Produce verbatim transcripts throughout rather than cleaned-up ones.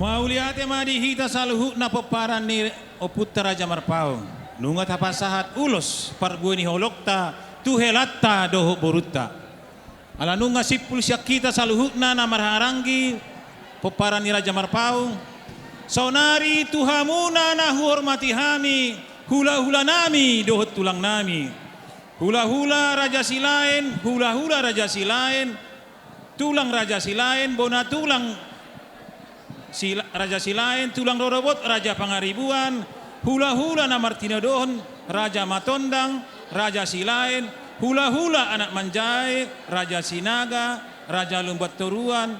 Mauliate ma di hita saluhutna pomparan ni ompunta Raja Marpaung. Nunga tapasahat ulos parbue ni holongta tu helanta dohot borunta. Ala nunga simpul sian hita saluhutna na marhahamaranggi pomparan ni Raja Marpaung. Saonari tu hamuna na huhormati hami, hulahulanami dohot tulangnami. Hulahula Raja Silaen, hulahula Raja Silaen, tulang Raja Silaen, bona tulang Sila-, Raja Silaen, tulang rorobot Raja Pangaribuan, hulahula na martinodohon Raja Matondang, Raja Silaen, hulahula anak manjae Raja Sinaga, Raja Lumbantoruan,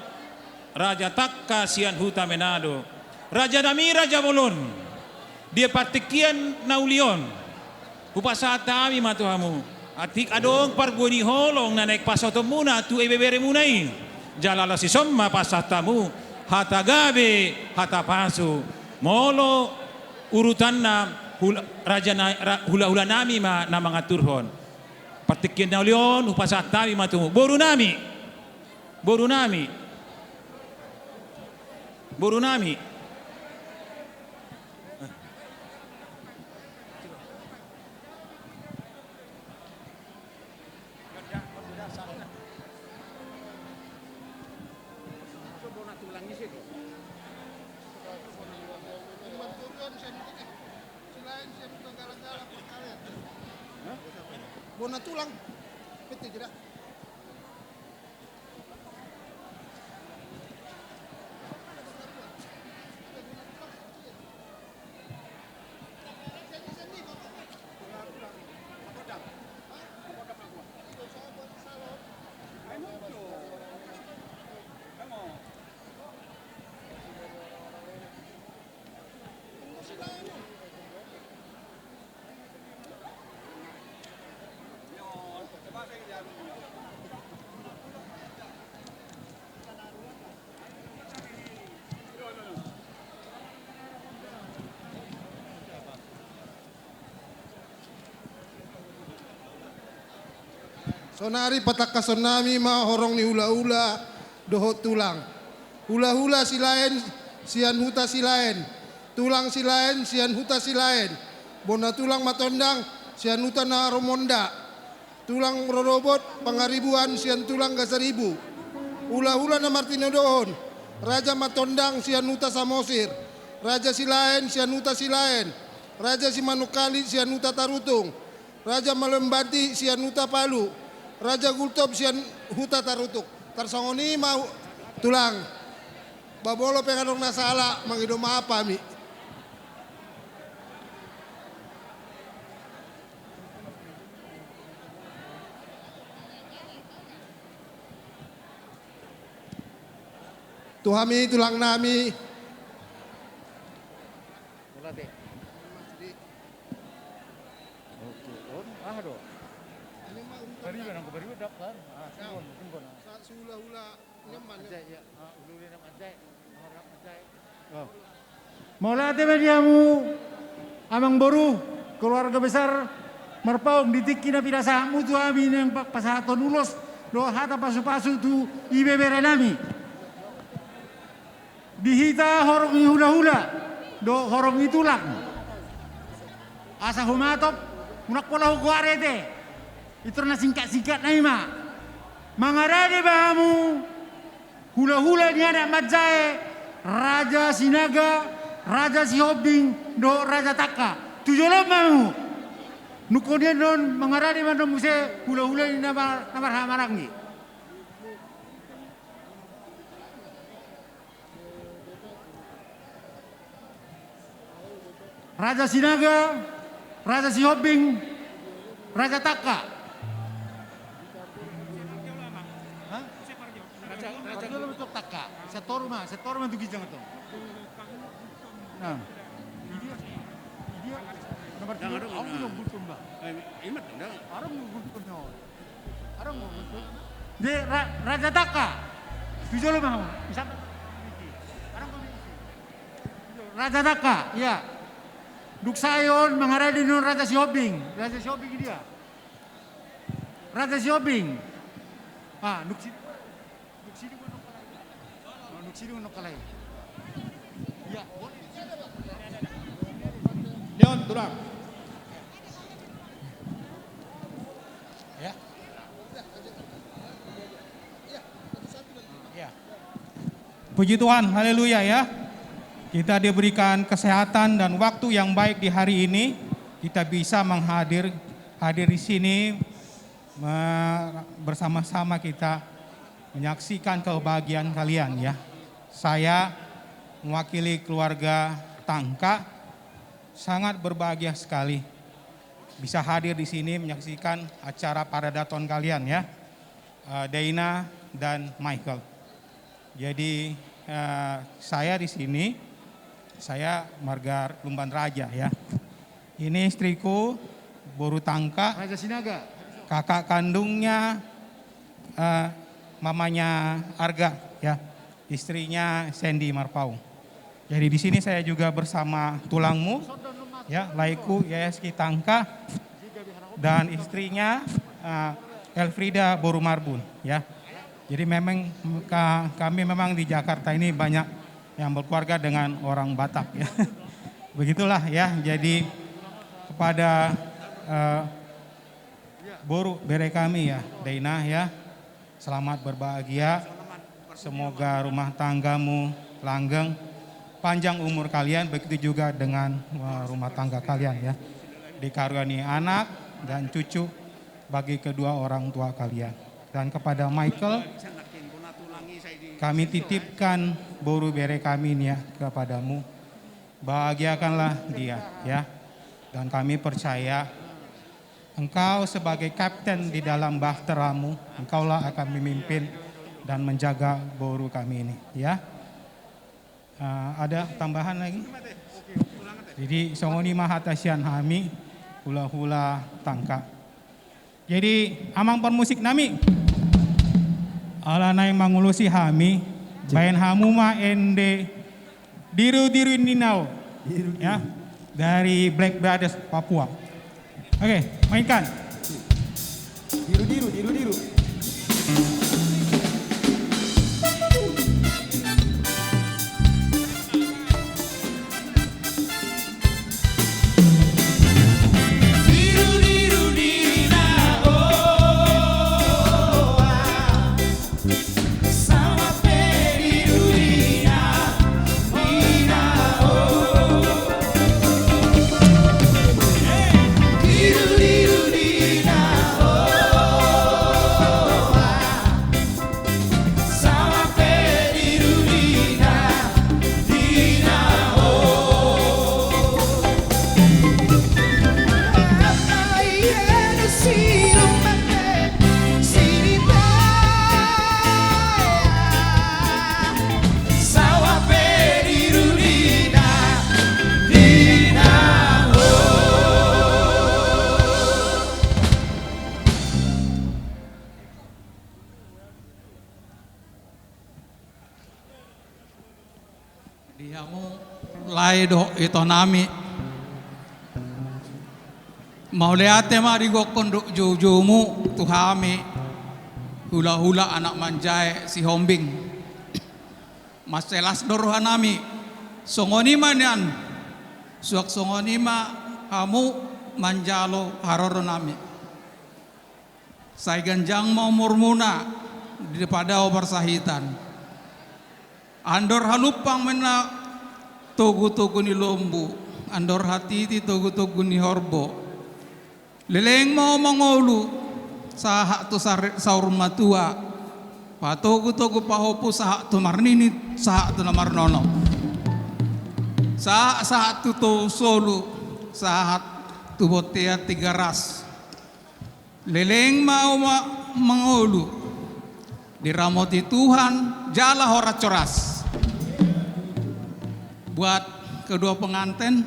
Raja Tangka sian Huta Manado. Rajanami Raja Bolon. Di partingkian na uli on, hupasahat hami ma tu hamu. Atik adong parbue ni holong na naeng pasahatonmuna tu ibeberemuna i, jala laos dison ma pasahat hamu hata gabe, hata pasu. Molo urutanna hula-, raja na-, ra-, hulahulanami ma na mangaturhon. Partingkian na uli on hupasahat hami ma tu borunami. Borunami. Borunami. Bona tulang. Pete jeda. Saonari patangkashonnami ma horong ni hulahula dohot tulang. Hulahula Silaen sian Huta Silaen, tulang Silaen sian Huta Silaen, bona tulang Matondang sian Huta Narumonda, tulang rorobot Pangaribuan sian tulang Gasaribu, hulahula na martinodohon Raja Matondang sian Huta Samosir, Raja Silaen sian Huta Silaen, Raja Simanungkalit sian Huta Tarutung, Raja Malembadi sian Huta Palu, Raja Gultom sian Huta Tarutung. Tarsongon i ma hu-, tulang. Ba molo pe adong na sala, mangido maaf hami. Tu hami tulangnami. Mauliate. Oke, on aha do? Bariba, nang bariba daptar. Ah, singkon, singkon. Sa-, sihulahula. Anjay, ya. Ah, hulahula ni anjay. Nomor anjay. Oh. Mauliate ma di hamu, amang boru, keluarga besar Marpaung, di tingki na pinasahatmu tu hami naeng pa-, pasahathon ulos dohot hata pasupasu tu ibeberenami. Di hita horong ni hulahula dohot horong ni tulang. Asa humatop, unang pola hugoari ate. Pintor na singkat-singkatna i ma. Mangarade ma hamu hulahula ni anak manjae, Raja Sinaga, Raja Sihombing dohot Raja Tangka. Tu jolo ma hamu. Nunga nian on mangarade ma annon muse hulahula ni na mar-, na marhahamaranggi. Raja Sinaga, Raja Sihombing, Raja Tangka. Hah? Raja, Raja Tangka. Sian toru ma, sian toru ma tu ginjang antong. Nah. Idia, idia. Nomor tiga, adong, adong Gultom, bah. Eh, imat, adong. Adong Gultom, no. Di Ra-, Raja Tangka. Tu jolo ma hamu. Raja Tangka, iya. Dung sae on mangarade non Raja Sihombing. Raja Sihombing dia. Raja Sihombing. Ah, dung si-, dung sidung on nongkalai. Oh, dung sidung on nongkalai. Leon, tulang. Ya. Ya. Puji Tuhan, haleluya ya. Kita diberikan kesehatan dan waktu yang baik di hari ini. Kita bisa menghadir, hadir di sini, me-, bersama-sama kita menyaksikan kebahagiaan kalian ya. Saya mewakili keluarga Tangka sangat berbahagia sekali bisa hadir di sini menyaksikan acara paradaton kalian ya, eh, Deina dan Michael. Jadi, eh, saya di sini, saya marga Lumban Raja ya. Ini istriku, boru Tangka, Raja Sinaga, kakak kandungnya, eh, mamanya Arga ya, istrinya Sandy Marpaung. Jadi di sini saya juga bersama tulangmu ya, laiku Yayaski Tangka dan istrinya, eh, Elfrida boru Marbun ya. Jadi memang ka-, kami memang di Jakarta ini banyak yang berkeluarga dengan orang Batak ya. Begitulah ya. Jadi kepada, eh, boru bere kami ya, Deina ya, selamat berbahagia. Semoga rumah tanggamu langgeng, panjang umur kalian, begitu juga dengan, eh, rumah tangga kalian ya. Dikaruniai anak dan cucu bagi kedua orang tua kalian. Dan kepada Michael, kami titipkan boru bere kami ini ya kepadamu. Bahagiakanlah dia ya. Dan kami percaya engkau sebagai kapten di dalam bahteramu, engkaulah akan memimpin dan menjaga boru kami ini ya. Eh, ada tambahan lagi? Jadi songon i ma hata sian hami, hula-hula Tangka. Jadi amang parmusik nami, ala naeng mangulosi hami, baen hamu ma ende Diru-diru ni nau. Diru-diru. Ya, dari Black Brothers Papua. Oke, mainkan. Diru-diru, diru-diru. Di hamu lae dohot ito nami, mauliate ma digokhon dohot joujoumu tu hami hulahula anak manjae Sihombing. Mansai las do roha nami, songon i ma nian, suang songon i ma hamu manjalo haroro nami. Sai ganjang ma umurmuna di padao parsahitan. Andor halumpang ma inna togu-togu ni lombu, andor hatiti togu-togu ni horbo. Leleng ma mangolu sahat tu sar-, saur matua, patogu-togu pahompu sahat tu marnini, sahat tu na marnono. Sahat, sahat tu tousolu, sahat tu bontean Tigaras. Leleng ma mangolu, diramoti Tuhan jala horas-horas. Buat kedua pengantin,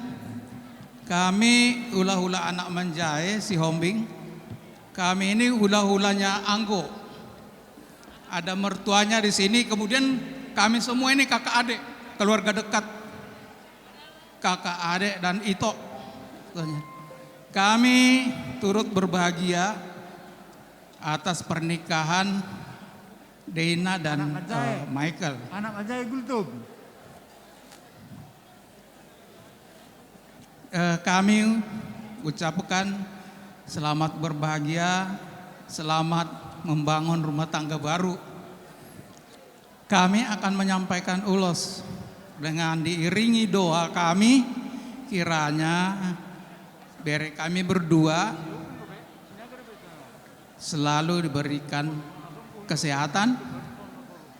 kami hulahula anak manjae Sihombing, kami ini hulahulanya Anggo. Ada mertuanya di sini, kemudian kami semua ini kakak adik, keluarga dekat. Kakak, adek, dan ito. Kami turut berbahagia atas pernikahan Deina dan, anak manjae, eh, Michael. Anak manjae Gultom. Eh, kami ucapkan selamat berbahagia, selamat membangun rumah tangga baru. Kami akan menyampaikan ulos dengan diiringi doa kami, kiranya bere kami berdua selalu diberikan kesehatan,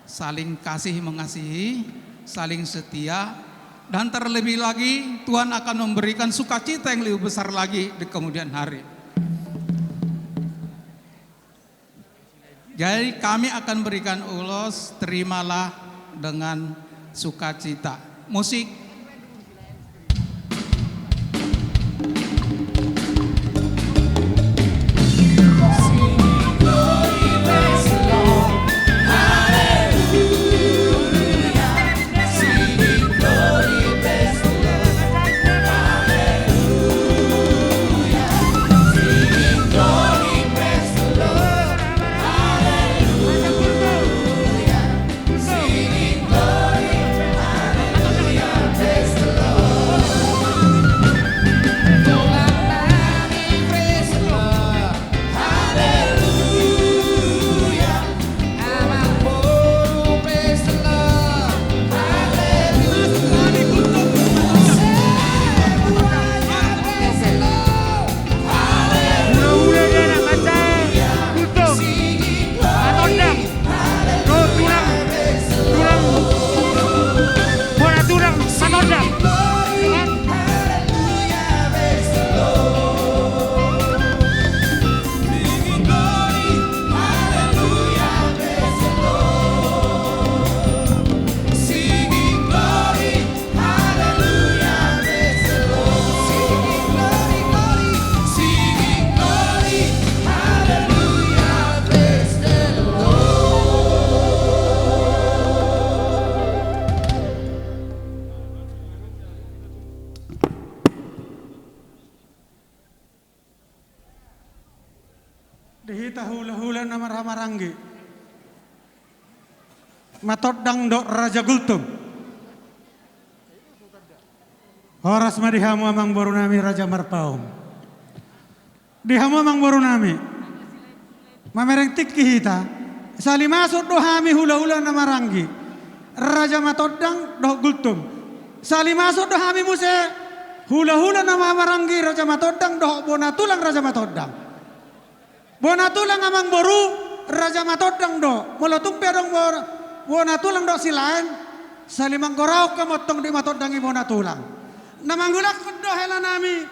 saling kasih mengasihi, saling setia, dan terlebih lagi Tuhan akan memberikan sukacita yang lebih besar lagi di kemudian hari. Jadi kami akan berikan ulos, terimalah dengan sukacita. Musik. Hula-hula ni anak mansai Gultom, Matondang, dohot tulang, tulang, bona tulang Matondang. Di hita hula-hula na marhahamaranggi, Matondang dohot Raja Gultom. Horas ma di hamu amangboru nami Raja Marpaung. Di hamu amangboru nami, mamereng tingki hita, salimasuk do hami hula-hula na maranggi, Raja Matondang dohot Gultom. Salimasuk do hami muse hula-hula na marhahamaranggi, Raja Matondang dohot bona tulang Raja Matondang. Bona tulang amangboru, Raja Matondang do. Molo tung pe adong bo-, bona tulang dohot Silaen, salimanggoraon hamu antong di Matondang i bona tulang. Na mangulakhon do hela nami,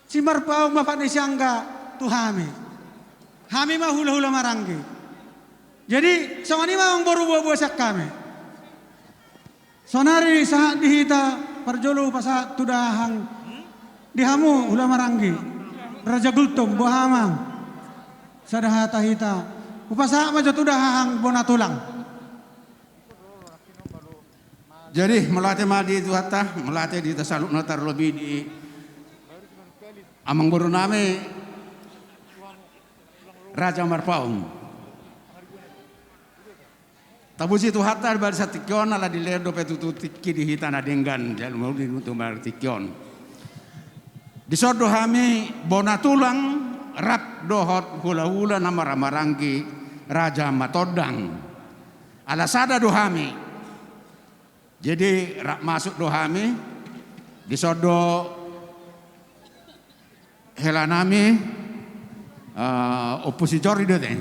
si Marpaung ma pat ni siangga tu hami. Hami ma hula-hula maranggi. Jadi songon i ma amangboru, boa-boa sian hami. Saonari sahat di hita, parjolo hupasahat tu dahahang, di hamu hula maranggi, Raja Gultom, boha amang? Sada hata hita, hupasahat ma jo tu dahahang bona tulang. Jadi mauliate ma di Tuhanta, mauliate di hita saluhutna, tarlobi di amangboru nami Raja Marpaung. Tapuji Tuhanta di bagasan tingki on, ala dilehon dope tutu tingki di hita na denggan, jala molo di tutu tingki on. Dison do hami bona tulang rap dohot hula-hula na marhahamaranggi Raja Matondang. Ala sada do hami. Jadi rap masuk do hami, dison do hela nami, eh, Ompu si Jordi do te.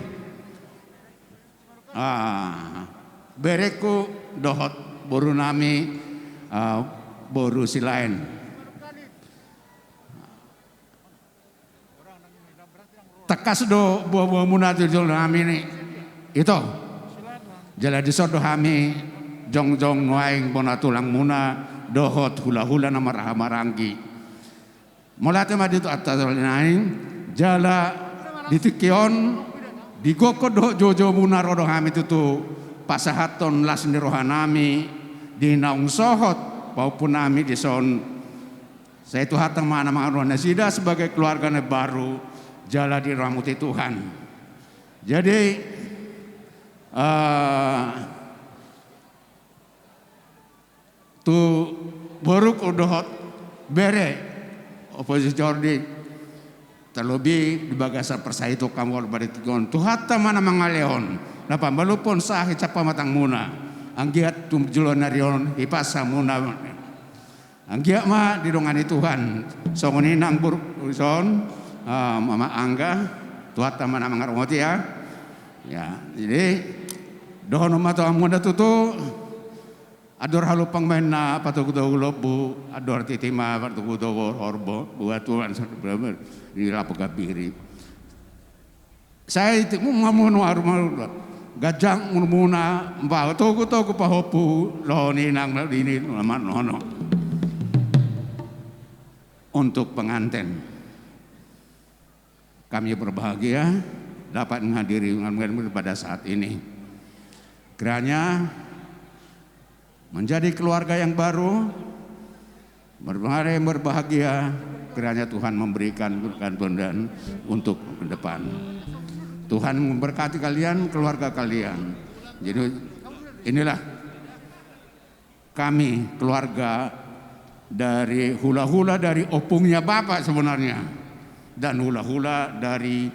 Ah, berengku dohot boru nami, eh, boru Silaen. Tangkas do boa-boamuna tu jolo nami ni ito. Jala dison do hami jongjong nuaeng bona tulangmuna dohot hula-hula na marhahamaranggi. Mauliate ma di Tuhanta jala naeng, jala di tingki on, di gokhon dohot joujou muna ro do hami tutu pasahathon las ni roha nami di naung sohot pahompu nami dison. Sai Tuhanta ma na mangaruhon nasida sebagai keluarga na baru jala diramoti Tuhan. Jadi, eh, tu borungku dohot bere, Ompu si Jordi, terlebih di bagasan parsahitonnami on, Tuhanta ma na mangalehon, na pamalumhon sahit sian pamatangmuna, anggiat tu joloan ni ari on hipas hamuna. Anggiat ma didongani Tuhan. Songon i nang boru, son, ah, Mama Angga, Tuhanta ma na mangaramoti, ya. Ya, jadi dohonon ma tu hamuna tutu, andor halumpang ma inna patogutogu lombu, andor titi ma patogutogu horbo, buat Tuhan di lapo gambiri. Sai timu mamunu aru maru. Ganjang umurmuna, ba togutogu pahompu, laho ni nang ini manono. Untuk pengantin, kami berbahagia dapat menghadiri pada saat ini. Kiranya menjadi keluarga yang baru, berbahagia, yang berbahagia, kiranya Tuhan memberikan kemudahan untuk ke depan. Tuhan memberkati kalian, keluarga kalian. Jadi, inilah kami, keluarga dari hula-hula dari opungnya Bapak sebenarnya, dan hula-hula dari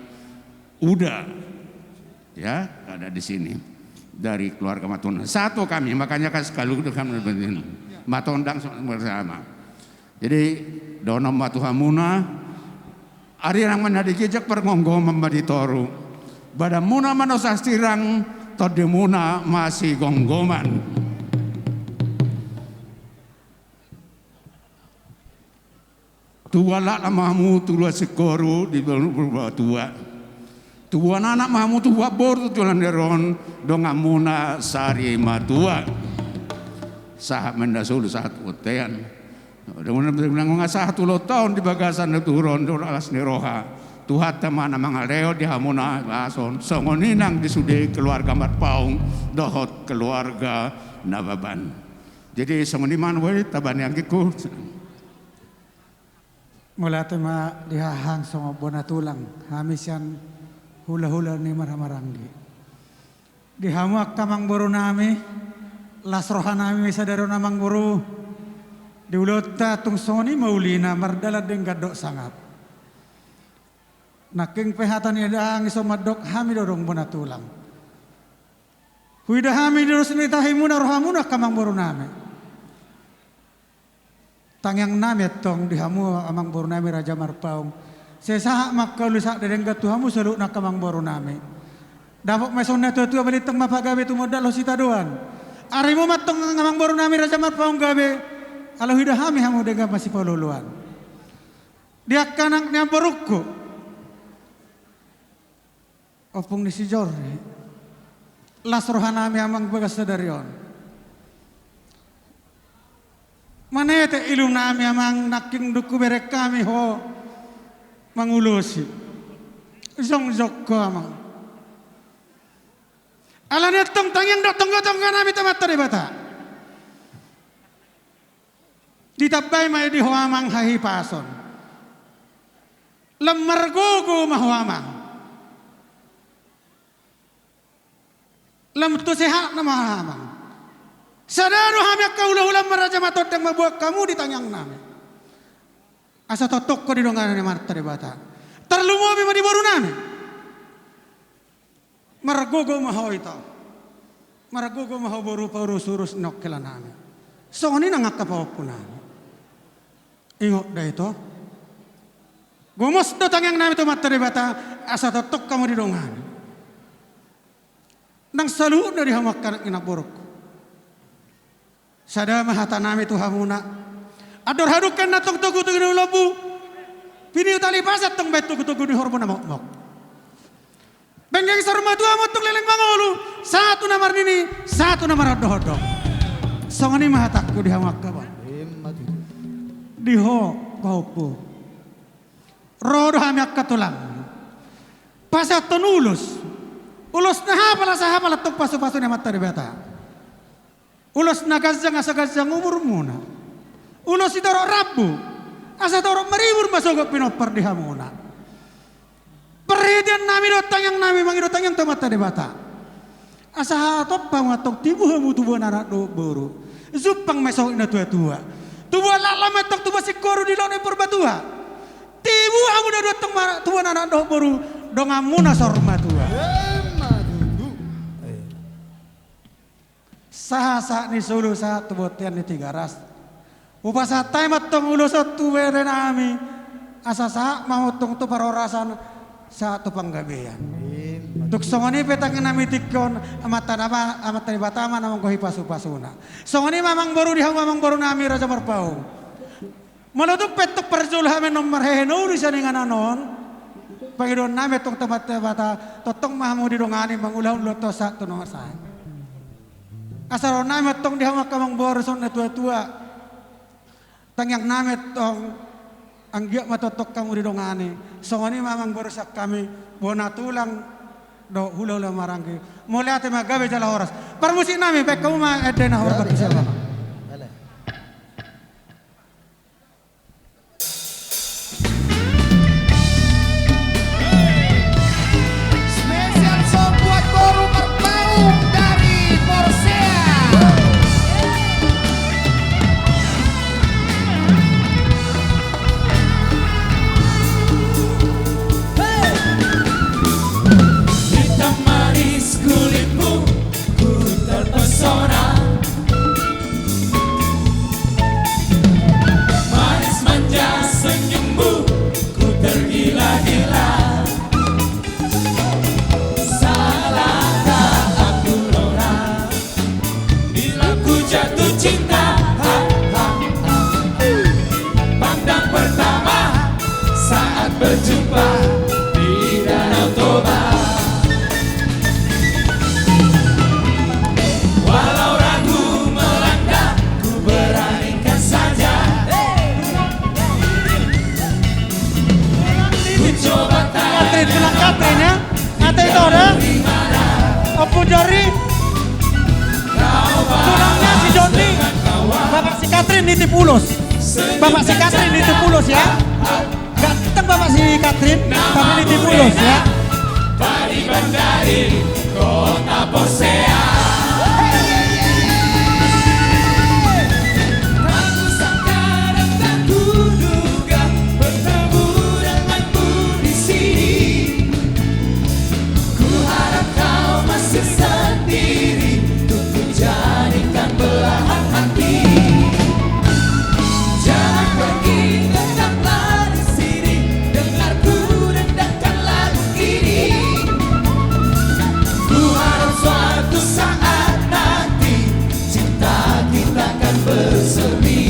Uda, ya, ada di sini. Dari keluarga Matondang. Satu kami, makanya kan sekali udah kami begini. Matondang sama bersama. Jadi, dohonon ma tu hamuna, arirang ma na di ginjang, pargomgoman ma di toru. Badanmuna ma na so sirang, tondimuna ma sigomgoman. Tubuan laklak ma hamu, tubuan singkoru di banua tua. Tubuan anak ma hamu, tubuan boru tu joloan ni ari on, donganmuna sari matua. Sahat ma inna solu, sahat tu bontean. Dongan, dongan sahat tu ulos on di bagasan naturon, di ulos las ni roha. Tuhanta ma na mangalehon di hamuna, bason. Songon i nang di sude keluarga Marpaung, dohot keluarga Nababan. Jadi, songon i ma na boi, taba ni anggingku. Mauliate ma di hahang songon bona tulang, hami sian hula-hula ni marhahamaranggi. Di hamu angka amangboru nami, las roha nami sadari on amangboru, di ulaonta tung songon i ma ulina mardalan denggan dohot sangap. Nangkin pe hata ni dahahang i so mandok hami do adong bona tulang. Huida hami di dos ni tahimuna rohamuna angka amangboru nami. Tangiang nami antong di hamu amangboru nami Raja Marpaung. Sai sahat ma angka ulu sahat denggan tu hamu saluhutna angka amangboru nami. Dapot ma songon na tua-tua, balintang ma pagabe, tumondalhon sitadoan. Arimu ma antong amangboru nami Raja Marpaung gabe. Ala huida hami hamu denggan masipaolo-oloan. Di angka anak ni amborungku. Ompung ni si Jordi, las roha nami amang bagas sadari on. Manete ilu nami amang, nangkin dung hubereng hami ho mangulosi. Jongjong ho amang. Alani antong tangiang dohot tonggo-tonggo nami tu Amanta Debata. Ditambai ma i di ho amang hahipason. Lam margogo ma ho amang. Lam tu sehatna ma ho amang. Sada do hami angka hula-hula ma Raja Matondang mamboan hamu di tangiang nami. Asa tongtong ho didongani Amanta Debata. Tarlumobi ma di boru nami. Margogo ma ho ito. Margogo ma ho boru paurus-urus ni hela nami. Songon i nang angka pahompu nami. Ingot da ito. Gomos do tangiang nami tu Amanta Debata, asa tongtong hamu didongani. Nang saluhutna di hamu angka anak ni amborungku. Sada ma hata nami tu hamuna. Andor hadungka inna antong togu-togu ni lombu. Pidi tali pasa antong bahen togu-togu ni horbo na mokmok. Penggeng saur matua ma antong leleng mangolu. Sahat tu na marnini, sahat tu na marondang-ondang. Songon i ma hatangku di hamu angka amang. Di ho pahompu. Ro do hami angka tulang. Pasahathon ulos. Ulos na hapal, asa hapal antong pasu-pasu ni Amanta Debata. Ulos na ganjang asa ganjang umurmuna. Ulos sitorop rambu asa torop maribur ma sogot pinompar di hamuna. Parhitean nami dohot tangiang nami mangido tangiang tu Amanta Debata. Asa hatop hamu antong tibu hamu tubuan anak dohot boru. Jumpang ma i sogot na tua-tua. Tubuan laklak ma antong tubuan singkoru di loak ni Purbatua. Tibu hamu na dua antong ma-, tubuan anak dohot boru, donganmuna saur matua. Sahat-sahat ni solu sahat tu bontean ni Tigaras. Hupasahat hami ma antong ulos on tu berenami. Asa sahat ma hamu antong tu parhorasan sahat tu panggabean. Tung songon i pe tangiangnami tingki on, Amanta na ma-, Amanta Debata ma na manggohi pasu-pasuna. Songon i ma amangboru di hamu amangborunami Raja Marpaung. Molo tung pe antong parjolo hami annon marhehe na uli sian inganan on, pangidoannami antong tu Amanta Debata, tongtong ma hamu didongani mangulahon ulaonta sahat tu na masa i. Asa dohononnami antong di hamu angka amangboru songon na tua-tua. Tangiangnami antong anggiat ma tongtong hamu didongani. Songon i ma amangboru sian hami, bona tulang dohot hula-hula maranggi. Mauliate ma, gabe jala horas. Parmusiknami, baen hamu ma ende na hormat. Spesial song buat boru Marpaung dari Porsea. Hitam manis kulitmu, ku terpesona. Manis manja senyummu, ku tergila-gila. Salahkah aku, Nona, bila ku jatuh cinta? Ha, ha, ha. Pandang pertama saat berjumpa di Danau Toba. Walau ragu melanda, ku beranikan saja. Ku coba. Katrin, tulang Katrin, ya. Ate ito, da. Ompu Jori. Tulangnya si Joni. Bapak si Katrin nitip ulos. Bapak si Katrin nitip ulos, ya. Ganteng bapak si Katrin, tapi nitip ulos, ya. Pariban dari kota Porsea. Aku sangka dan tak kuduga bertemu denganmu di sini. Ku harap kau masih sendiri, untuk ku jadikan belahan hati. Jangan pergi, tetaplah di sini, dengar ku rendangkan lagu ini. Ku harap suatu saat nanti cinta kita kan bersemi.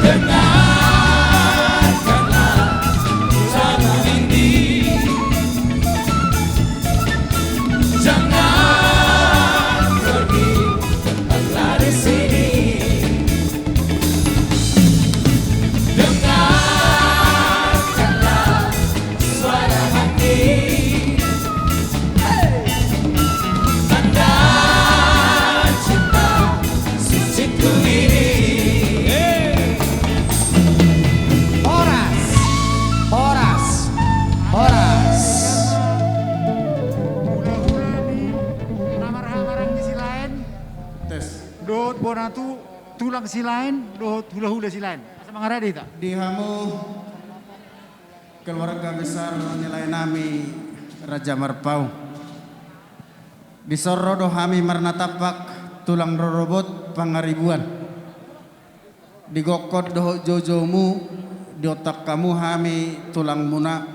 Dengarkanlah lagu ini. Jangan pergi, tetaplah di sini. Dengarkanlah suara hati. Tanda cinta suciku ini. Horas, horas, horas. Hula-hula ni na marhaha maranggi Silaen. Tes. Dohot bona tu-, tulang Silaen, dohot hula-hula Silaen. Asa mangarade hita. Di hamu keluarga besar ni laenami Raja Marpaung. Dison ro do hami marnatampak tulang rorobot Pangaribuan. Di gokhon dohot joujoumu, diontak hamu hami tulangmuna.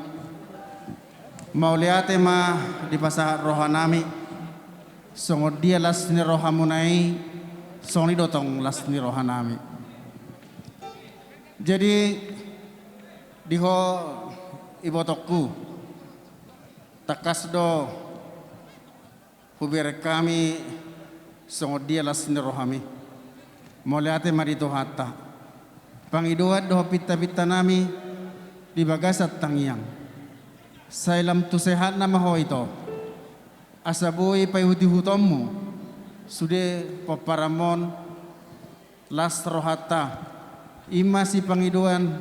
Mauliate ma dipasahat rohanami. Songon dia las ni rohamuna i, songon i do tong las ni rohanami. Jadi, di ho ibotongku, tangkas do hubereng hami songon dia las ni rohami. Mauliate ma di Tuhanta. Pangidoan dohot pinta-pintanami di bagasan tangiang. Sai lam tu sehatna ma ho ito. Asa boi paihut-ihutonmu sude pomparanmon, las rohanta, i ma sipangidoan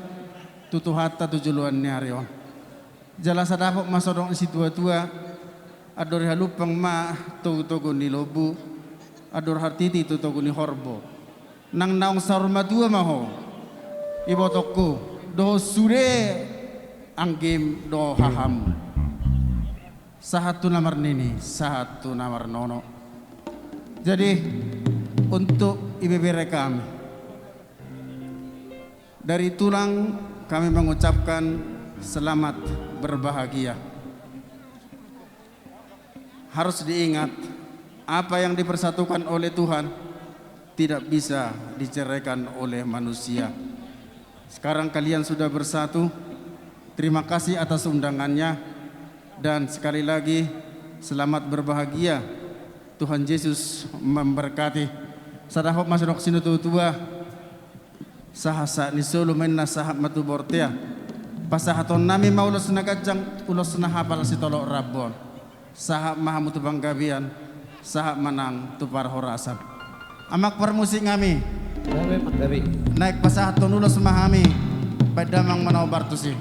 tu Tuhanta tu joloan ni ari on. Jala sai dapot ma songon ni situa-tua, andor i halumpang ma togu-togu ni lombu, Andor hatiti tu togu ni horbo. Nang naung saur matua ma ho. Ibotongku, dohot sude anggim dohot haham. Sahat tu na marnini, sahat tu na marnono. Jadi, untuk ibebere kami, dari tulang kami mengucapkan selamat berbahagia. Harus diingat, apa yang dipersatukan oleh Tuhan tidak bisa diceraikan oleh manusia. Sekarang kalian sudah bersatu. Terima kasih atas undangannya. Dan sekali lagi, selamat berbahagia. Tuhan Yesus memberkati. Sada hot ma songon na sinutua-tua. Sahat sahat ni solu ma inna, sahat ma tu bontean. Pasahaton nami ma ulos na ganjang, ulos na hapal sitolop rambu on. Sahat ma hamu tu panggabean, sahat ma nang tu parhorasan. Amang parmusik nami. Gabe, Amang, gabe. Naeng pasahathon ulos ma hami, baen damang ma na hombar tusi.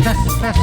Tes, tes.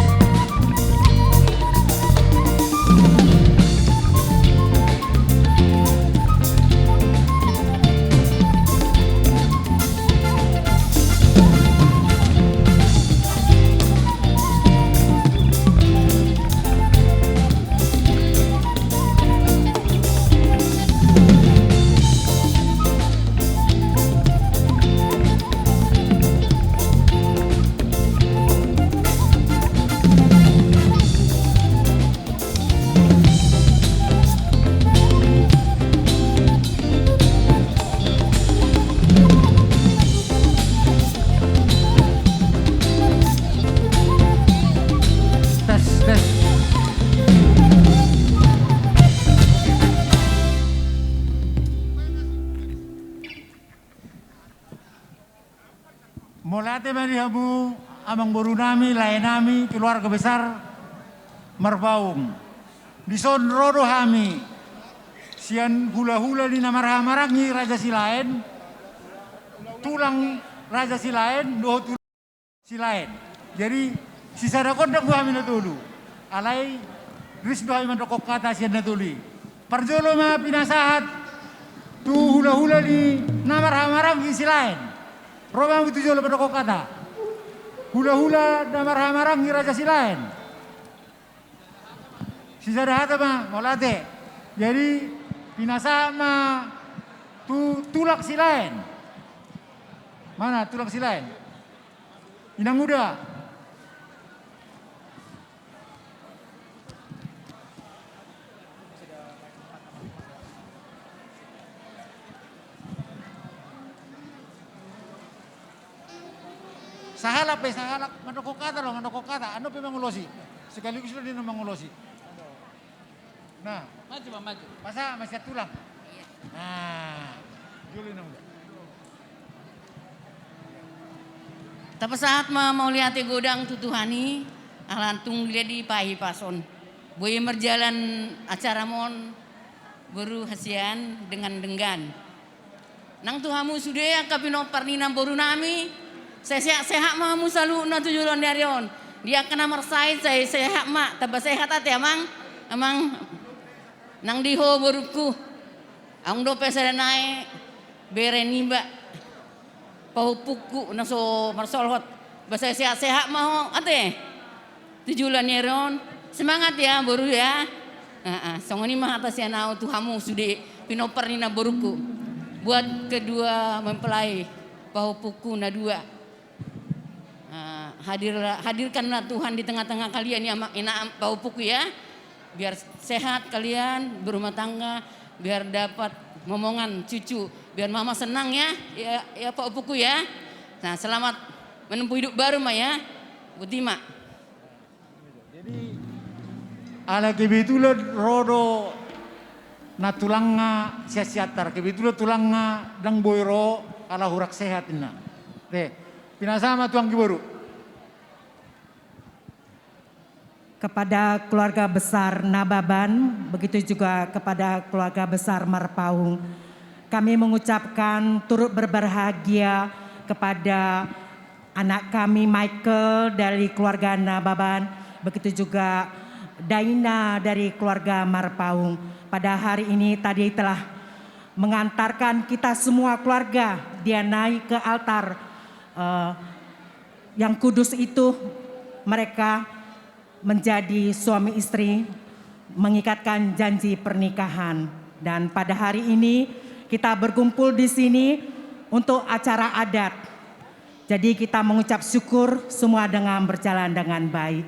Tes, tes. Mauliate ma di hamu amangboru nami, lae nami, keluarga besar Marpaung. Dison ro do hami sian hulahula ni na marhahamaranggi Raja Silaen, tulang Raja Silaen dohot tulang Silaen. Jadi sisada gondang do hami na tolu. Alai ris do hami mandokkon hata sian na tolu i. Parjolo ma pinasahat tu hulahula ni na marhahamaranggi Silaen. Ro ma hamu tu jolo mandokkon hata. Hulahula na marhahamaranggi Raja Silaen. Sisada hata ma, mauliate. Jadi pinasahat ma tu tulang Silaen. Mana tulang Silaen? Inang Uda. Sahalak pe, sahalak mandokkon hata do, mandokkon hata. Anu pe mangulosi. Sekaligus do ninna mangulosi. Nah. Maju, Bang, maju. Pasahat ma sian tulang. Iya. Nah. Jolo Inang Uda. Tapasahat ma mauliate godang tu Tuhan i, ala tung dilehon dipahipason. Boi marjalan acara on, boru hasian dengan denggan. Nang tu hamu sude angka pinompar ni namboru nami, sai sehat-sehat ma hamu saluhutna tu joloan ni ari on. Di angka na marsahit sai sehat ma, tamba sehat ate amang, amang. Nang di ho borungku, adong dope sada nai bere niba, pahompungku na so marsolhot, ba sai sehat-sehat ma ho ate. Tu joloan ni ari on, semangat ya boru ya. Heeh, songon i ma hata sian au tu hamu sude pinompar ni namborungku. Buat kedua mempelai, pahompungku na dua. Eh, hadir, hadirkanlah Tuhan di tengah-tengah kalian ya, Mak, Ina, pahompungku ya. Biar sehat kalian berumah tangga, biar dapat momongan cucu, biar mama senang ya, ya, ya pahompungku ya. Nah, selamat menempuh hidup baru, Mak ya. Boti, Mak. Jadi, ala kebetulan ro do na tulangna sian Siantar, kebetulan tulangna ndang boi ro ala hurang sehat ninna. Oke, pinasahat ma tu anggi boru. Kepada keluarga besar Nababan, begitu juga kepada keluarga besar Marpaung, kami mengucapkan turut berbahagia kepada anak kami Michael dari keluarga Nababan, begitu juga Daina dari keluarga Marpaung. Pada hari ini tadi telah mengantarkan kita semua keluarga dia naik ke altar, eh, yang kudus itu, mereka menjadi suami istri, mengikatkan janji pernikahan. Dan pada hari ini kita berkumpul di sini untuk acara adat. Jadi kita mengucap syukur semua dengan berjalan dengan baik.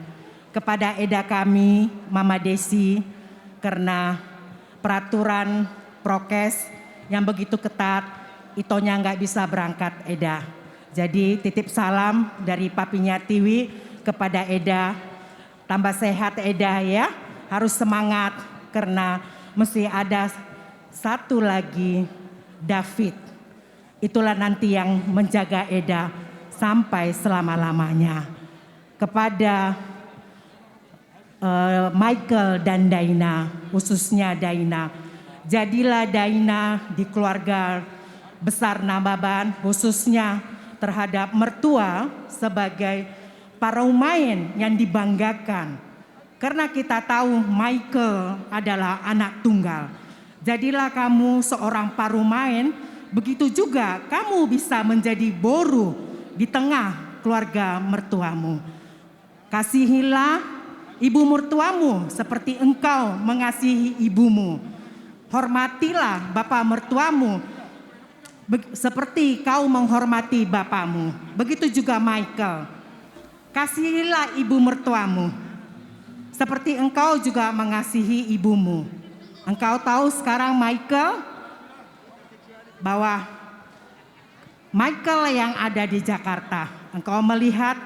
Kepada eda kami, Mama Desi, karena peraturan prokes yang begitu ketat, itonya nggak bisa berangkat, Eda. Jadi, titip salam dari Papinya Tiwi kepada Eda. Tambah sehat, Eda, ya. Harus semangat, karena mesti ada satu lagi David. Itulah nanti yang menjaga Eda sampai selama-lamanya. Kepada eh, Michael dan Daina, khususnya Daina. Jadilah Daina di keluarga besar Nababan, khususnya terhadap mertua sebagai parumaen yang dibanggakan. Karena kita tahu Michael adalah anak tunggal. Jadilah kamu seorang parumaen, begitu juga kamu bisa menjadi boru di tengah keluarga mertuamu. Kasihilah ibu mertuamu seperti engkau mengasihi ibumu. Hormatilah bapa mertuamu be-, seperti kau menghormati bapamu. Begitu juga Michael. Kasihilah ibu mertuamu seperti engkau juga mengasihi ibumu. Engkau tahu sekarang, Michael, bahwa Michael yang ada di Jakarta, engkau melihat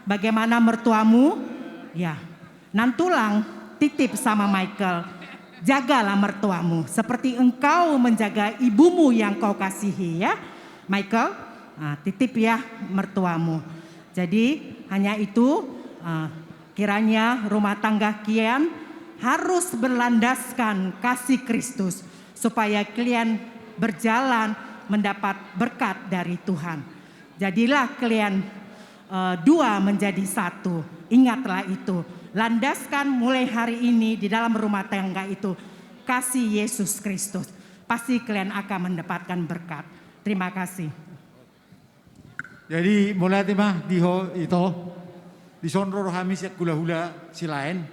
bagaimana mertuamu? Ya. Nantulang, titip sama Michael, jagalah mertuamu seperti engkau menjaga ibumu yang kau kasihi, ya. Michael, ah, titip ya mertuamu. Jadi, hanya itu, ah, kiranya rumah tangga kian harus berlandaskan kasih Kristus, supaya kalian berjalan mendapat berkat dari Tuhan. Jadilah kalian, eh, dua menjadi satu. Ingatlah itu. Landaskan mulai hari ini di dalam rumah tangga itu kasih Yesus Kristus. Pasti kalian akan mendapatkan berkat. Terima kasih. Jadi, mauliate ma di ho ito, dison ro do hami sian hulahula Silaen,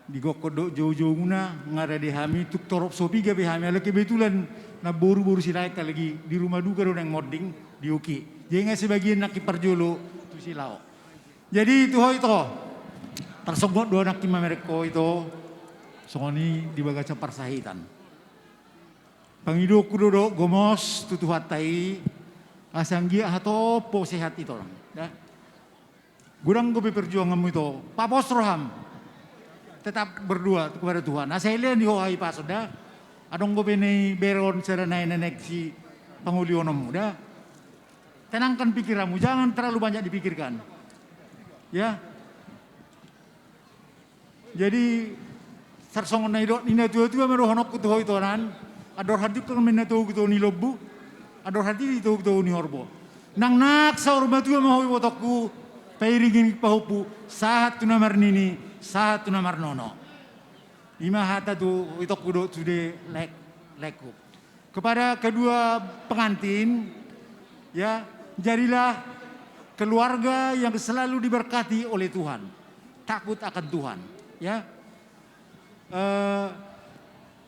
digokkon dohot joujoumuna, nga rade hami, tung torop so piga pe hami, ala kebetulan namboru boru Silaen, apalagi di Rumah Duka do naeng monding, di Uki. Jadi nga sebagian nangkin parjolo tu Silaon. Jadi tu ho ito, tarsongon do nangkin mamereng ho ito, songon i di bagasan parsahitan. Pangidoanku do dohot gomos tu Tuhanta i, asa anggiat hatop ho sehat ito, da. Godang dope perjuanganmu ito, papos roham. Tetap berdoa kepada Tuhan. Asa ilean di ho hahipason, da. Adong dope na iberehon sada nai na naeng sipangolihononmu, da. Tenangkan pikiranmu, jangan terlalu banyak dipikirkan. Ya. Jadi, tarsongon na nidok ni natuatua ma dohononku tu ho ito, nan. Andor hanjungkang ma na togu tu ho ni lombu. Andor hatiti togu-togu ni horbo. Nang nang saur matua ma ho ibotongku, pairing-iring pahompu, sahat tu na marnini, sahat tu na marnono. I ma hata tu itongku dohot sude lae-, laengku. Kepada kedua pengantin, ya, jadilah keluarga yang selalu diberkati oleh Tuhan. Takut akan Tuhan, ya. Eh,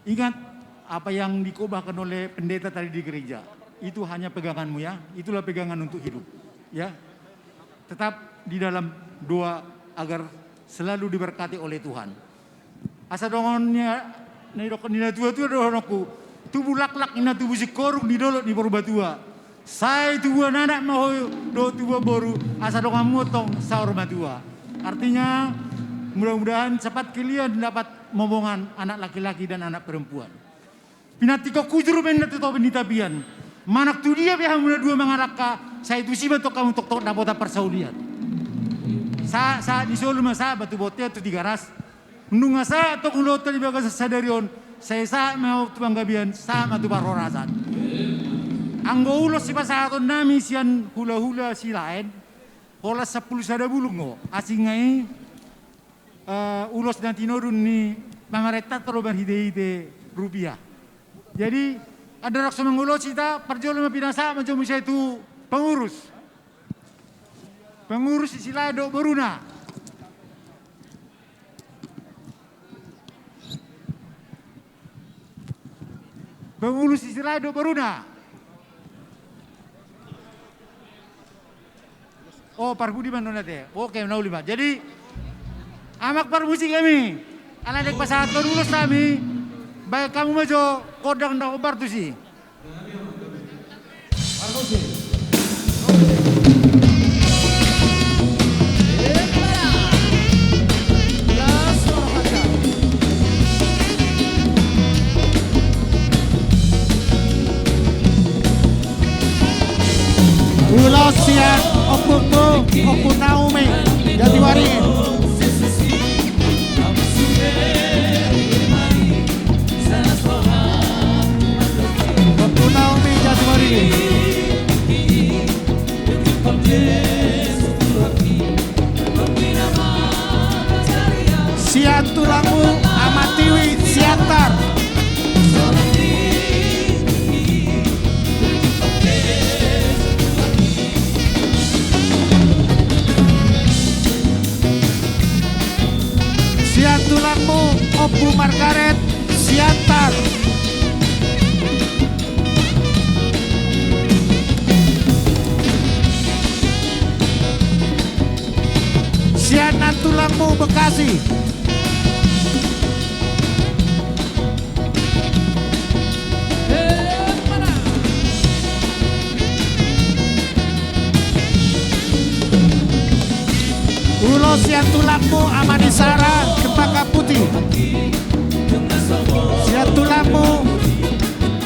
ingat apa yang dikotbahkan oleh pendeta tadi di gereja. Itu hanya peganganmu, ya. Itulah pegangan untuk hidup, ya. Tetap di dalam doa agar selalu diberkati oleh Tuhan. Asa dongan ni, na didok ni natua-tua dohononku, tubu laklak ninna tubu singkoru di dolok ni Purbatua. Sai tubuan anak ma ho dohot tubuan boru, asa donganmu antong saur matua. Artinya, mudah-mudahan cepat kalian dapat momongan anak laki-laki dan anak perempuan. Pinantikhon hujur ma ninna tu topi ni tapian. Manang tu dia pe hamu na dua mangalangka, sai tusi ma antong hamu tongtong dapotan parsaulian. Sa, sa, di solu ma sa, batu bontean tu Tigaras. Nunga sahat antong ulaonta di bagasan sadari on, sai sahat ma tu panggabean, sahat ma tu parhorasan. Anggo ulos sipasahatonnami sian hula-hula Silaen, holan sampulu sada bulung do, asing nai, eh, ulos na tinodun ni pamarentanta do marhite-hite rupiah. Jadi, andorang so mangulos hita, parjolo ma pinasahat ma jo muse tu pengurus. Pengurus ni Silaen dohot boruna. Pengurus ni Silaen dohot boruna. Oh, parpudi ma ninna te. Oke, na uli ma. Jadi, amang parmusik hami. Alai naeng pasahathon ulos hami. Baen hamu ma jo gondang na hombar tusi. Ulos sian ompungku, Ompu Naomi, Jatiwaringin. Ompu Naomi, Jatiwaringin. Sian tulangmu Ama Tiwi Siantar. Sian tulangmu Ompu Margaret Siantar. Sian nantulangmu Bekasi. Ulos sian tulangmu Ama ni Sara Cempaka Putih. Sian tulangmu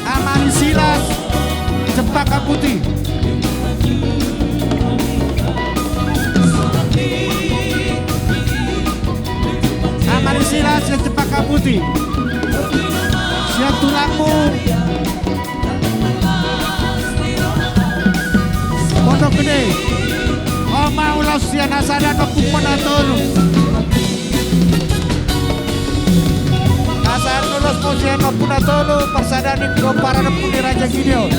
Ama ni Silas Cempaka Putih. Ama ni Silas sian Cempaka Putih. Sian tulangmu Pondok Gede. On ma ulos sian hasada ni ompungmuna tolu. Hasada ni ulos muse na ompungmuna tolu, parsada ni pomparan ni Ompu ni Raja Gideon.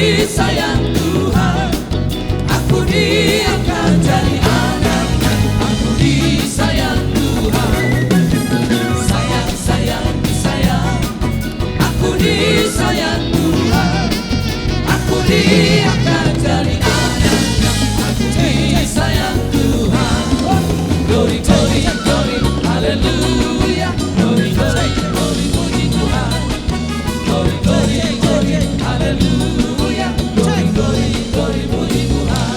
Disayang Tuhan, aku diangkat jadi anak-Nya. Aku disayang Tuhan, sayang, sayang, disayang. Aku disayang Tuhan, aku diangkat jadi anak-Nya. Aku disayang Tuhan. Glory, glory, glory, haleluya. Glory, glory, glory, puji Tuhan. Glory, glory, glory, haleluya. Glory, glory, glory, puji Tuhan.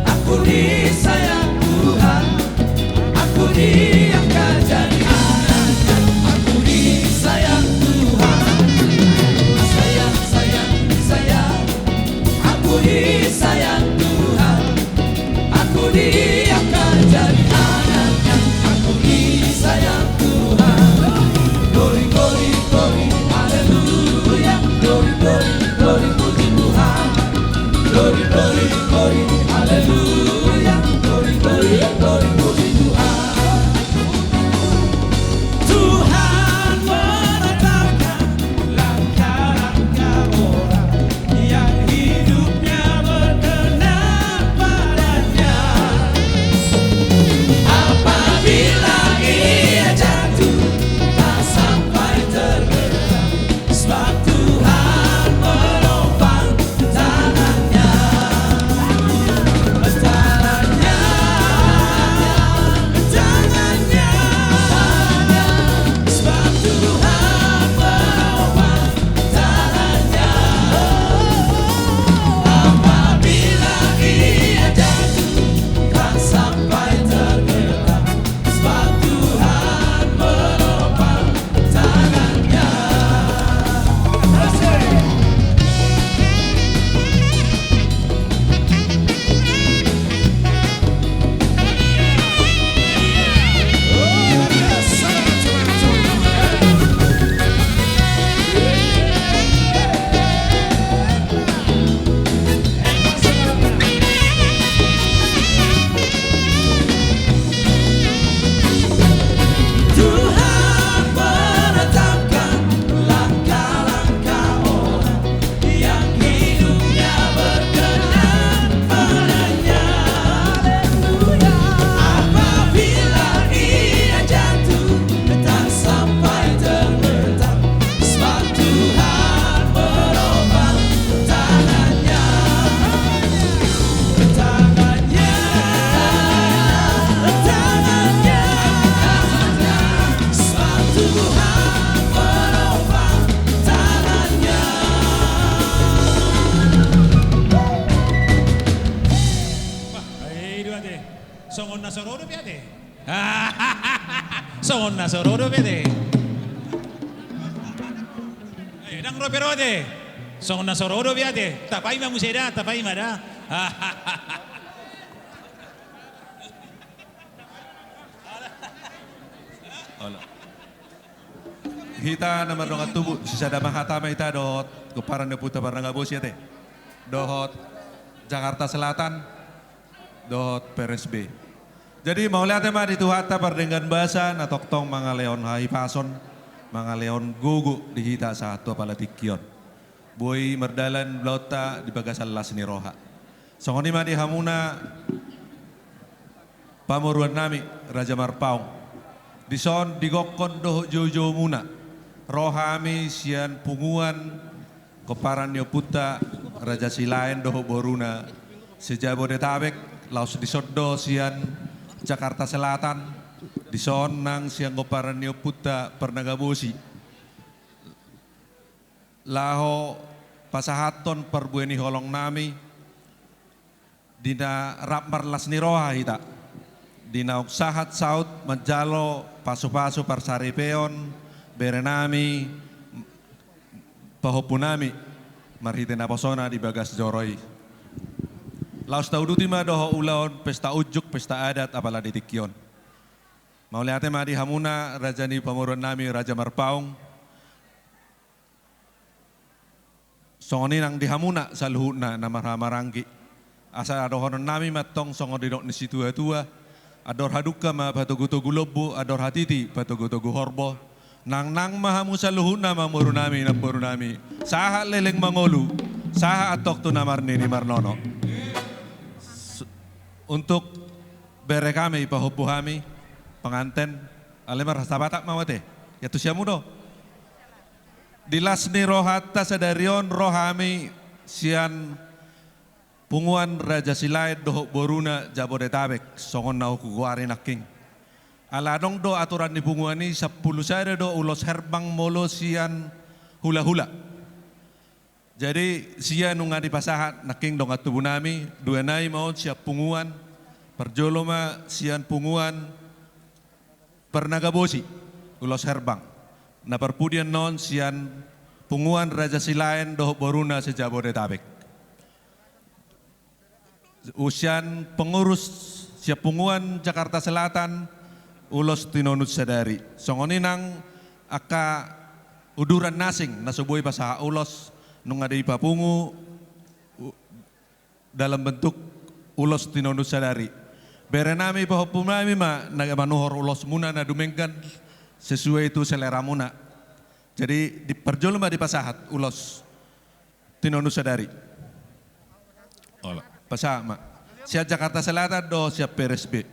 Aku disayang Tuhan, aku diangkat jadi anak-Nya. Aku disayang Tuhan, sayang, sayang, sayang. Aku disayang Tuhan, aku diangkat jadi anak-Nya. Aku disayang Tuhan. Glory, glory, glory, haleluya. Glory, glory, glory, puji Tuhan. Glory, glory, glory, haleluya. Glory, glory, glory, puji Tuhan. Tuhan menetapkan langkah-langkah orang yang hidupnya berkenan pada-Nya. Apabila ia jatuh, tak sampai tergeram, sebab Tuhan menopang tangan-Nya. Tangan-Nya, tangan-Nya, sebab Tuhan menopang tangan-Nya. Apabila ia jatuh, tak sampai tergeram, sebab Tuhan menopang tangan-Nya. Asik. Tuhan menetapkan langkah-langkah orang yang hidupnya berkenan pada-Nya. Apabila ia jatuh, tak sampai tergeram, sebab Tuhan menopang tangan-Nya. Tangan-Nya, tangan-Nya, sebab Tuhan menopang tangan-Nya. Bah, ai dua te. Songon na so ro dope ate. Songon na so ro dope ate. Eh, ndang ro pe ro ate. Songon na so ro dope ate. Tapaima muse da, tapaima da. Olo. Hita na mardongan tubu, sisada ma hata ma hita dohot pomparan ni Ompunta Parnaga Bosi ate. Dohot Jakarta Selatan, dohot P R S B. Jadi, mauliate ma di Tuhanta pardenggan basa, na tongtong mangalehon hahipason, mangalehon gogo di hita sahat tu apala tingki on. Boi mardalan ulaonta di bagasan las ni roha. Songon i ma di hamuna pamoruon nami, Raja Marpaung. Dison digokhon dohot joujou muna ro hami sian punguan pomparan ni ompunta Raja Silaen dohot boruna se-Jabodetabek, laos dison do sian Jakarta Selatan, dison nang sian pomparan ni ompunta Parnaga Bosi. Laho pasahathon parbue ni holong nami, di na rap marlas ni roha hita, di naung sahat saut manjalo pasupasu parsaripeon bere nami, pahompu nami, marhite naposona di bagas joro i. Laos tauduti ma dohot ulaon pesta unjuk, pesta adat, apala di tingki on. Mauliate ma di hamuna raja ni pamoruon nami, Raja Marpaung. Songon i nang di hamuna saluhutna na marhaha maranggi. Asa dohonon nami ma tong songon nidok ni situatua: Andor hadungka ma patogutogu lombu, andor hatiti patogutogu horbo. Nangnang ma hamu saluhutna, amangboru nami, namboru nami, sahat leleng mangolu, sahat antong tu na marnini marnono. S-, untuk bere hami, pahompu hami, penganten, ale marsapatak ma mate. Ia tusi hamu do. Di las ni rohanta sadari on ro hami sian punguan Raja Silaen dohot boruna Jabodetabek, songon na hugoari nangkin. Ala adong do aturan ni punguan i, sampulu sada do ulos herbang molo sian hulahula. Jadi sia nunga dipasahat nangkin dongan tubu nami, dua nai ma on sian punguan, parjolo ma sian punguan Parnagabosi, ulos herbang. Na parpudi annon sian punguan Raja Silaen dohot boruna se-Jabodetabek. Sian pengurus, sian punguan Jakarta Selatan, ulos tinonun sadari. Songon i nang angka uduran na asing na so boi pasahat ulos, nunga dipapungu u-, dalam bentuk ulos tinonun sadari. Bere nami, pahompu nami ma na manuhor ulosmuna na dumenggan sesuai tu seleramuna. Jadi, di, parjolo ma dipasahat ulos tinonun sadari. Olo, pasahat ma. Sian Jakarta Selatan do sian P R S B.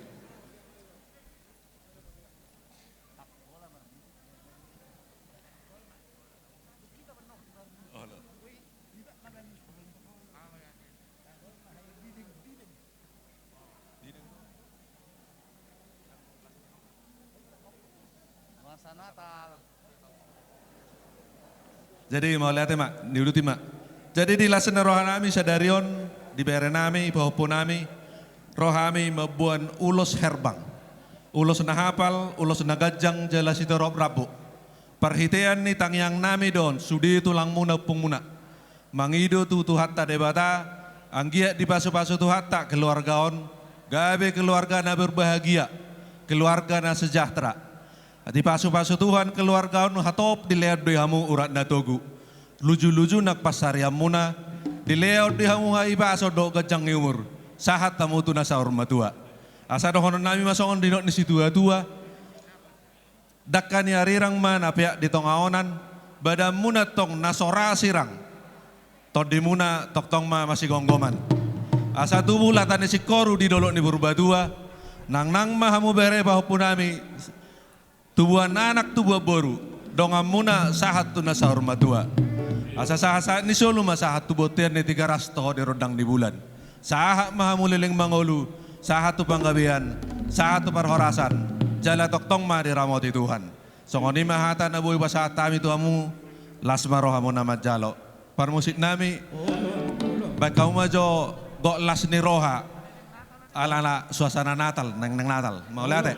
Jadi mauliate ma, diuduti ma. Jadi di las ni roha nami sadari on, di bere nami, pahompu nami, ro hami mamboan ulos herbang, ulos na hapal, ulos na ganjang jala sitorop rambu. Parhitean ni tangiang nami do on sude tulangmuna, ompungmuna. Mangido tu Tuhanta Debata, anggiat dipasupasu Tuhanta keluarga on, gabe keluarga na berbahagia, keluarga na sejahtera. Dipasupasu Tuhan keluarga on, hatop dilehon do i hamu urat na togu. Lujuluju nang pansarianmuna, dilehon do i hamu hahipason dohot ganjang ni umur, sahat hamu tu na saur matua. Asa dohonon nami ma songon nidok ni situatua: Dangka ni arirang ma na peak di tonga onan, badanmuna tong na so ra sirang, tondimuna tongtong ma masigomgoman. Asa tubu lata ni singkoru di dolok ni Purbatua, nangnang ma hamu bere pahompu nami, tubuan anak tubuan boru, donganmuna sahat tu na saur matua. Asa sahatsahat ni solu ma sahat tu bontean ni Tigaras dohot di rondang ni bulan. Sahat ma hamu leleng mangolu, sahat tu panggabean, sahat tu parhorasan, jala tongtong ma diramoti Tuhan. Songon i ma hata na boi pasahat hami tu hamu, las ma rohamuna manjalo. Parmusik nami, baen hamu ma jo gok las ni roha, ala na suasana Natal, nengneng Natal. Mauliate.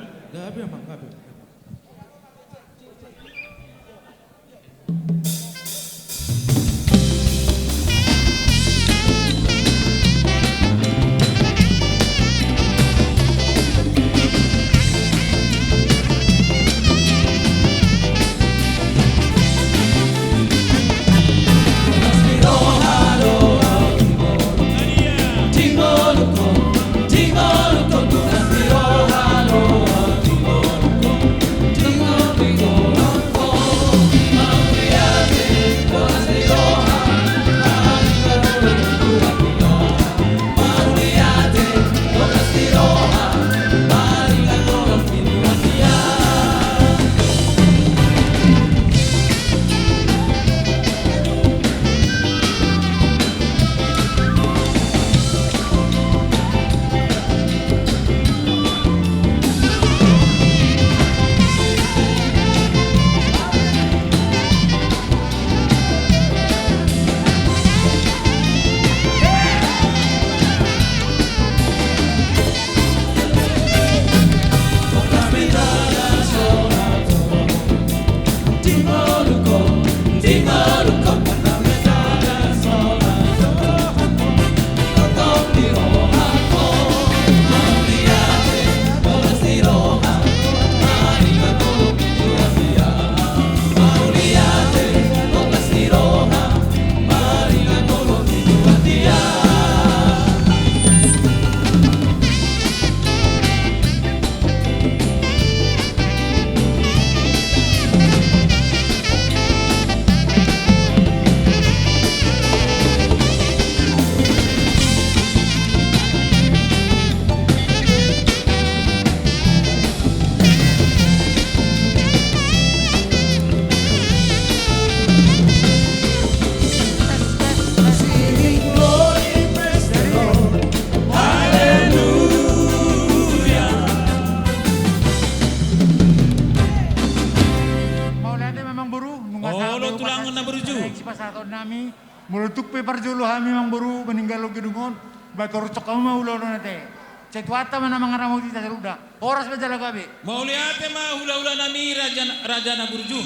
Burju. Sipasahaton nami, molo tung pe parjolo hami amangboru maninggalhon gedung on, ba torus hamu ma ulaon on ate. Sai Tuhanta ma na mangaramoti hita saluhutna. Horas ma jala gabe. Mauliate ma hulahula nami raja, raja na burju.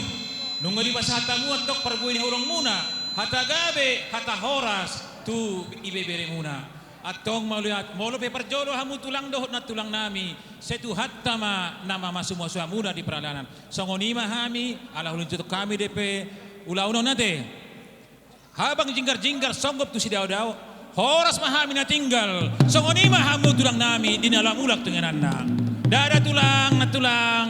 Nunga dipasahat hamu antong parbue ni holongmuna, hata gabe, hata horas tu ibeberemuna. Antong mauliate, molo pe parjolo hamu tulang dohot nantulang nami, sai Tuhanta ma na mamasumasu hamuna di parjalanan. Songon i ma hami, ala hulanjuthon hami dope ulaon on ate. Habang jinggar-jinggar songgop tu sidaodao, horas ma hami na tinggal, songon i ma hamu tulang nami di na lam mulak tu ingananna. Dadah tulang, nantulang.